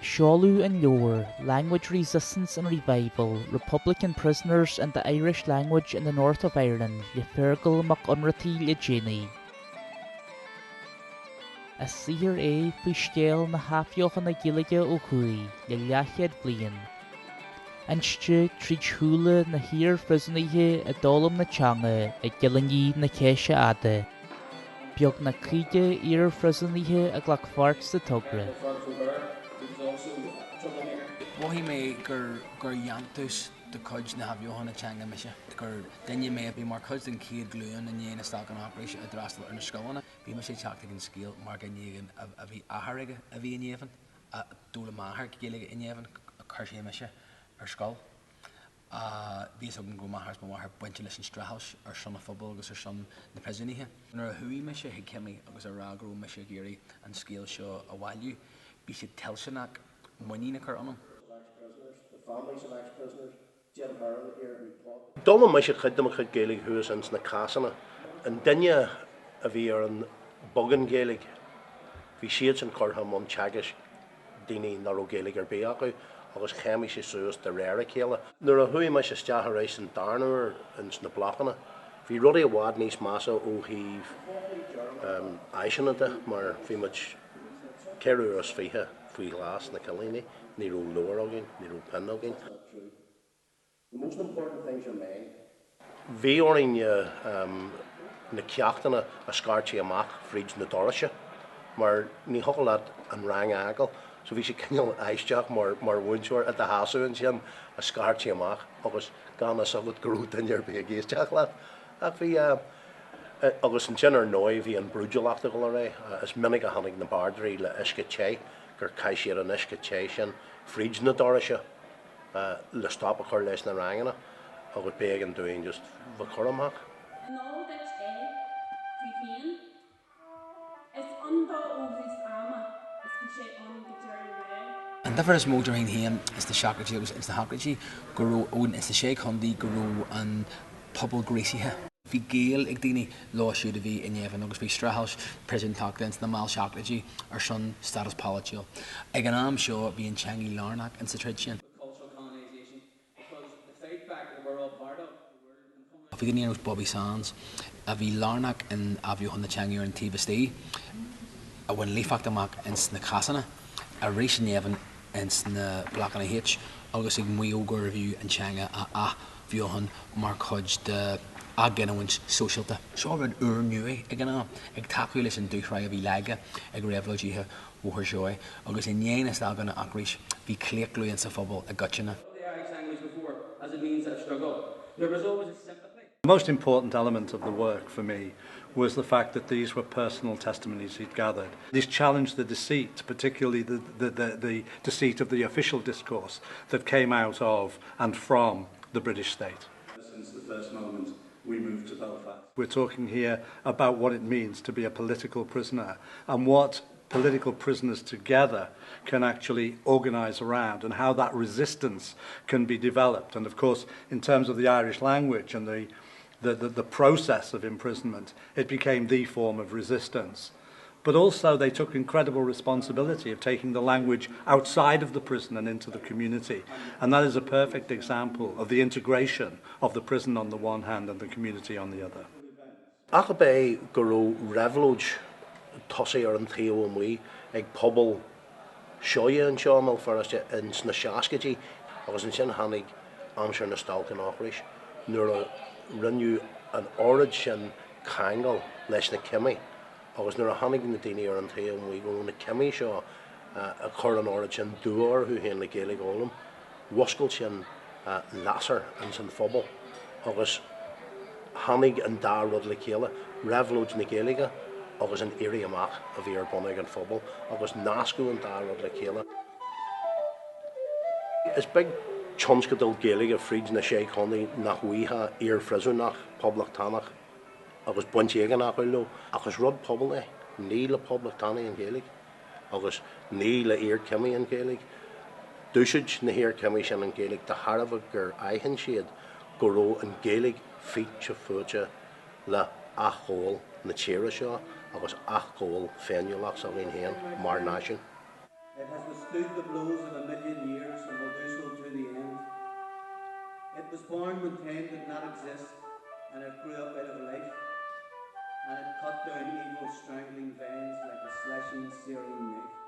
Seoladh an leabhar Language Resistance and Revival, Republican Prisoners and the Irish Language in the North of Ireland le Feargal Mac Ionnrachtaigh le déanaí. Is saothar é faoi scéal na hathbheochana Gaeilge ó thuaidh le leathchéad bliain, inste tríd shúile na hiar-phriosúnaithe a d'fhoghlaim na teanga i gcillíní na Céise Fhada. Beagnach 50 iar-phriosúnaithe a ghlac pháirt sa togra. Mhothaigh mé gur gur dhéantús de chuid na hathbheochana teanga mise, gur duine mé a bhí mar chuid den chéad ghlúin i ndiaidh na Stailce an Ocrais a d'fhreastail ar na scoileanna. Bhí mise ag teacht ag an scéal mar dhuine éigin a bhí athair aige a bhí in Éamhain, a d'fhoghlaim m'athair Gaeilge in Éamhain, chuir sé mise ar scoil. Bhí fhios agam go raibh m'athair is mo mháthair bainte leis an streachailt ar son an phobail agus ar son na bpríosúnaithe. Nuair a chuaigh mise chuig cimí agus a rá go raibh mise ag iarraidh an scéal seo a bhailiú, bhí siad toilteanach muinín a chur ionam. D'fhoghlaim mise cuid de mo chuid Gaeilge thuas ins na cásanna. An duine a bhí ar an beagán Gaeilge, bhí siadsan curtha i mbun teagaisc daoine nach raibh Gaeilge ar bith acu agus chéimigh sé suas de réir a chéile. Nuair a chuaigh mise isteach arís an darna huair ins na blocanna, bhí rudaí i bhfad níos measa ó thaobh áiseanna de mar bhí muid ceithre uair is 20 faoi ghlas sna cillíní, ní raibh leabhar againn, ní raibh pinn againn. The most important things are mine. Bhí orainn na ceachtanna a scairtigh amach fríd na doirse mar ní thiocfadh leat an rang a fhágáil so bhí sé cineál aisteach mar mar mhúinteoir i do sheasamh ansin ag scairtigh amach agus gan fhios agat go raibh duine ar bith ag éisteacht leat. Ach bhí agus ansin ar ndóigh bhí an brúidiúlacht ag dul ar aghaidh. Is minic a tháinig na bardairí le uisce te gur chaith siad an uisce te sin fríd na doirse. le stop a chur leis na ranganna agus b'éigean dúinn just bheith cúramach. An eol duit é, tú féin? Is ann dó ó thús ama is bhí sé ann go deireadh ré. An difear is mó déarfainn féin ins na seachtóidí agus ins na hochtóidí go raibh, ins na Sé Chontae go raibh an pobal gríosaithe. Bhí gaol ag daoine leo siúd a bhí in Éamhain agus bhí streachailt príosúntachta ins na mall seachtóidí ar son stádas polaitiúil. Ag an am seo bhí an teangaidh lárnach ins sa troid sin. Bhí daoine ar nós Bobby Sands a bhí lárnach in athbheochan na teangaidh ar an taobh istigh, a bhain líofacht amach ins na cásanna, arís in Éamhain ins na Blocanna H agus ag maíomh gurbh fhiú an teanga a athbheochan mar chuid de athghiniúint sóisialta. Seo rud úrnua ag an am, ag tacú leis an dúshraith a bhí leagtha ag réabhlóidithe Bhóthar Seoighe, agus i ndiaidh na Stailce an Ocrais bhí claochlú insa phobal i gcoitinne. The most important element of the work for me was the fact that these were personal testimonies he'd gathered. These challenged the deceit, particularly the, the, the, the deceit of the official discourse that came out of and from the British state. Since the first moment we moved to Belfast. We're talking here about what it means to be a political prisoner and what political prisoners together can actually organize around and how that resistance can be developed. And of course, in terms of the Irish language and the, the, the, the process of imprisonment, it became the form of resistance. But also they took incredible responsibility of taking the language outside of the prison and into the community. And that is a perfect example of the integration of the prison on the one hand and the community on the other. Ach ab é go raibh réabhlóid tosaithe ar an taobh amuigh ag pobal Seoighe anseo i mBéal Feirste ins na seascaidí agus ansin tháinig aimsir na Stailce an Ocrais nuair a rinneadh an oiread sin ceangal leis na cimí agus nuair a tháinig na daoine ar an taobh amuigh go raibh na cimí seo ag cur an oiread sin dua orthu féin le Gaeilge a fhoghlaim. Mhuscail sin lasair ins an phobal agus tháinig an dá rud le chéile, réabhlóid na Gaeilge agus an Éirí Amach a bhí ar bun ag an phobal agus nascadh an dá rud le chéile. Is beag tionscadal Gaeilge fríd na Sé Chontae nach bhfaighfeá iar-phriosúnach poblachtánach agus baint éigin acu leo, ach is rud pobail é, ní le poblachtánaigh an Ghaeilge. agus ní le iarchimí an Ghaeilge. D'úsáid na hiarchimí sin an Ghaeilge de thairbhe gur aithin siad go raibh an Ghaeilge fite fuaite le athghabháil na tíre seo agus athghabháil féiniúlacht s'againn féin mar náisiún. It has withstood the blows of a million years and will do so to the end. It was born when time did not exist, and it grew up out of life, and it cut down evil strangling vines like a slashing, searing knife.